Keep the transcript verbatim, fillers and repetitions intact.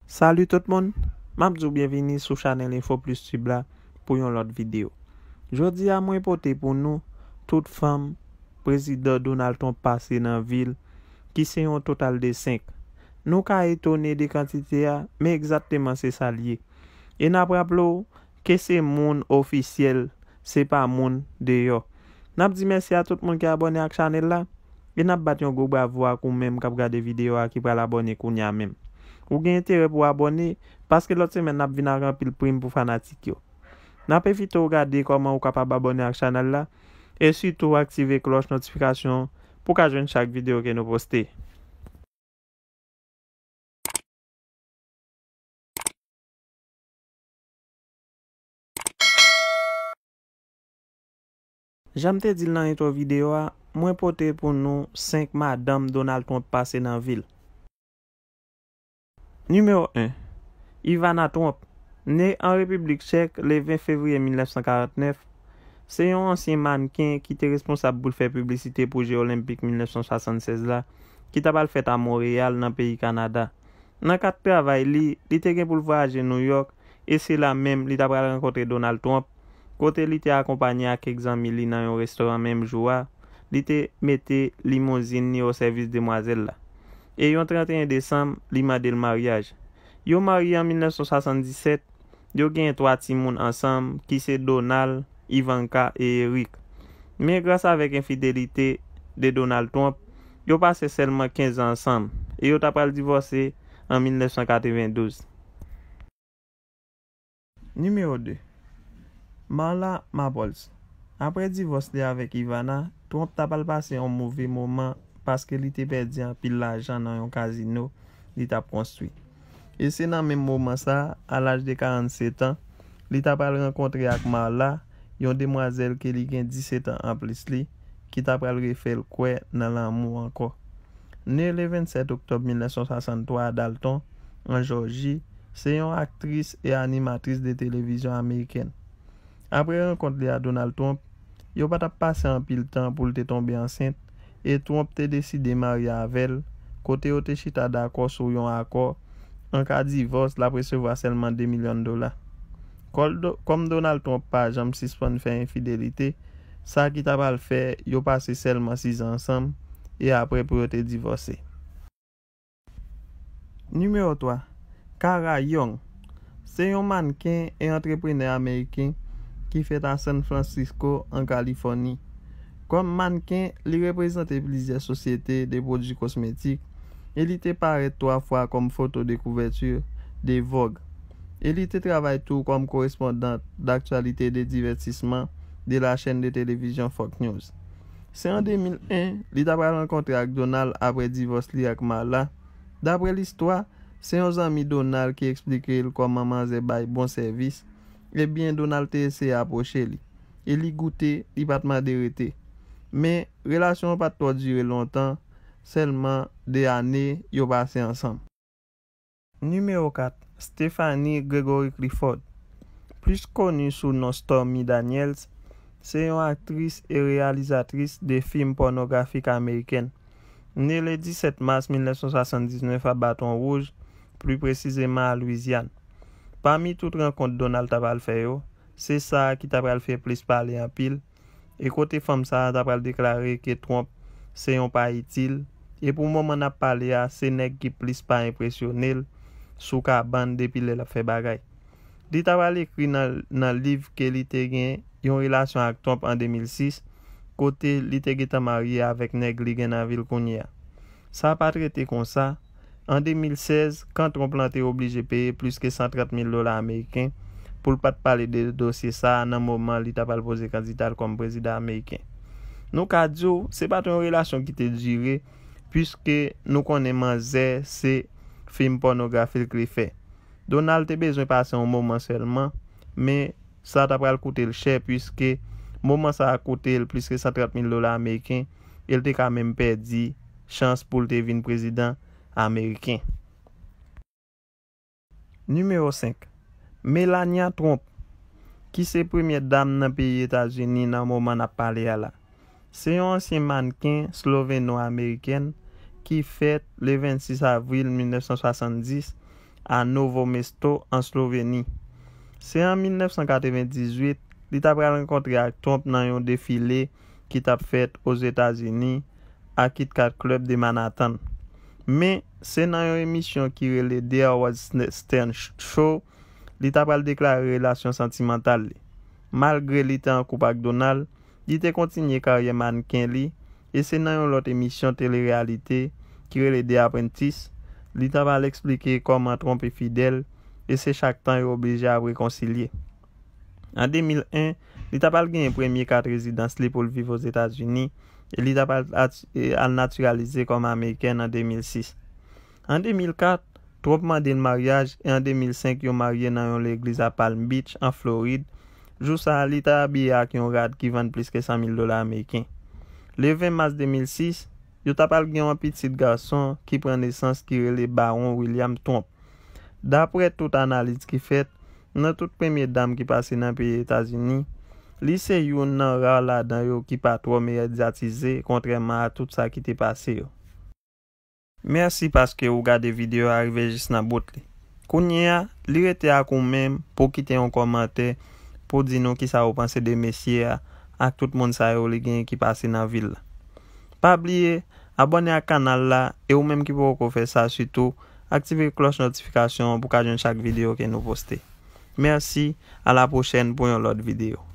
Salut tout moun, m ap di w byenvini sou chanèl Info Plus Tube la pou yon lòt videyo. Jodi a mwen pote pou nou tout fanm prezidan Donald Trump pase nan vi l, ki se yon total de senk. Nou ka etone de kantite a, men egzakteman se sa l ye. E n ap raple w ke se moun ofisyèl, se pa moun deyò. N ap di mèsi a tout moun ki abòne ak chanèl la, e n ap bat yon gwo bravo ak ou menm k ap gade videyo a ki pral abòne kounye a menm. Ou gen enterè pou w abòne, paske lòt semèn n ap vin ak anpil prim pou fanatik yo. N ap envite w gade kòman ou kapab abòne ak chanèl la, e sitou aktive klòch notifikasyon pou w ka jwenn chak videyo ke nou poste. Jan m te di l nan entwo videyo a, mwen pote pou nou senk madanm Donald Trump pase nan vi l. Nimewo en, Ivana Trump, ne an Repiblik Tchèk le ven fevriye mil nèf san karant nèf, se yon ansyen mannken ki te responsab pou l fè piblisite pou Je Olenpik mil nèf san swasannsèz la, ki t ap al fèt a Monreyal nan peyi Kanada. Nan kad travay li, li te gen pou l vwayaje Nouyòk, e se la menm li ta pral rankontre Donald Trump, kote li te akonpanye ak kèk zanmi li nan yon restoran menm jou a, li te mete limouzin li o sèvis demwazèl la. E yon trannteyen desanm, li mande l maryaj. Yo marye an mil nèf san swasanndisèt, yo genyen twa timoun ansanm, ki se Donald, Ivanka e Eric. Men gras avèk enfidelite de Donald Trump, yo pase sèlman kenz an ansanm, e yo ta pral divòse an mil nèf san katrevendouz. Nimewo de, Marla Maples. Apre divòs li avèk Ivana, Trump ta pral pase yon move moman paske li te pèdi anpil lajan nan yon kazino li t ap konstwi. E se nan menm moman sa a, a laj de karannsetan, li ta pral rankontre ak Marla, yon demwazèl ke li gen disèt an anplis li, ki ta pral refè l kwè nan lanmou ankò. Ne le vennsèt oktòb mil nèf san swasanntwa a Dalton, an Jòji, se yon aktris e animatris de televizyon amerikèn. Apre rankont li a Donald Trump, yo pa t ap pase anpil tan pou l te tonbe ansent, e Trump te deside marye avè l, kote yo te chita dakò sou yon akò an ka divòs, l ap resevwa sèlman de milyon dola. Kòl Do-, kòm Donald Trump pa janm sispann fè enfidelite, sa ki ta pral fè yo pase sèlman sizan ansanm, e apre pou yo te divòse. Nimewo twa, Kara Young. Se yon mannken e antreprenè ameriken ki fèt a San Francisco, an Kalifòni. Kòm mannken, li reprezante plizyè sosyete de pwodui kosmetik e li te parèt twa fwa kòm foto de kouvèti de Vogue. E li te travay tou kòm korespondant daktyalite de divètisman de la chèn de televizyon Fox News. Se an de mil en, li ta pral rankontre ak Donald apre divòs li ak Marla. Dapre listwa, se yon zanmi Donald ki eksplike l kòman manzè bay bon sèvis. Ebyen, Donald te eseye apwoche li. E li goute, li pa t mande rete. Men, relasyon an pa t twò dire lontan, sèlman de ane yo pase ansanm. Nimewo kat, Stephanie Gregory Clifford, plis koni sou non Stormy Daniels, se yon aktris e reyalizatris de fim pònografik amerikèn. Ne le disèt mas mil nèf san swasanndiznèf a Baton Wouj, pli presizeman a Lwizyàn. Pami tout rankont Donald ta pral fè yo, se sa a ki ta pral fè plis pale anpil, e kote fanm sa a ta pral deklare ke Trump se yon pa itil, e pou moman n ap pale a, se nèg ki plis pa enpresyone l sou kabann depi lè l ap fè bagay. Li ta pral ekri nan, nan liv ke li te gen yon relasyon ak Trump an de mil sis, kote li te gentan marye avèk nèg li gen nan vi l kounye a. Sa pa t rete konsa, an de mil sèz, kan Trump lan te oblije peye plis ke san trant mil dola ameriken pou l pa t pale de dosye sa a nan moman li ta pral poze kandida l kòm prezidan ameriken. Nou ka di w, se pa t yon relasyon ki te dire, piske nou konnen manzè se fim pònografik li fè. Donald te bezwen pase yon moman sèlman, men sa ta pral koute l chè, piske moman sa a koute l plis ke san trant mil dola ameriken, e l te ka menm pèdi chans pou l te vin prezidan ameriken. Nimewo senk, Melania Trump, ki se premyè dam nan peyi Etazini nan moman n ap pale a la. Se yon ansyen mannken sloveno-amerikèn ki fèt le vennsis avril mil nèf san swasanndis, a Novo Mesto, an Sloveni. Se an mil nèf san katrevendizuit, li ta pral rankontre ak Trump nan yon defile ki t ap fèt Ozetazini, a KitKat Club de Manhattan. Men, se nan yon emisyon ki rele The Howard Stern Show, li ta pral deklare relasyon santimantal li. Malgre li te an koup ak Donald, li te kontinye karyè mannken li, e se nan yon lòt emisyon tele-reyalite ki rele The Apprentice, li ta pral eksplike kòman Trump e fidèl, e se chak tan yo oblije ap rekonsilye. An de mil en, li ta pral genyen premye kat rezidans li pou l viv Ozetazini, e li ta pral at-, e al natiralize kòm Ameriken an de mil sis. An de mil kat, Trump mande l maryaj, e an de mil senk, yo marye nan yon legliz a Palm Beach, an Florid. Jou sa a, li ta abiye ak yon rad ki vann plis ke san mil dola ameriken. Le ven mas de mil sis, yo ta pral gen yon pitit gason ki pran nesans ki rele Bawon William Trump. Daprè tout analiz ki fèt, nan tout premye dam ki pase nan peyi Etazini, li se youn nan ra ladan yo ki pa twò medyatize, kontrèman a tout sa ki te pase yo. Mèsi paske ou gade videyo a rive jis nan bout li. Kounye a, li rete ak ou menm pou kite yon kòmantè pou di nou kisa ou panse de mesye a ak tout moun sa yo li genyen ki pase nan vil la. Pa bliye, abòne ak kanal la, e ou menm ki poko fè sa, sitou aktive klòch notifikasyon an pou ka jwenn chak videyo ke nou poste. Mèsi, a la pwochèn pou yon lòt videyo.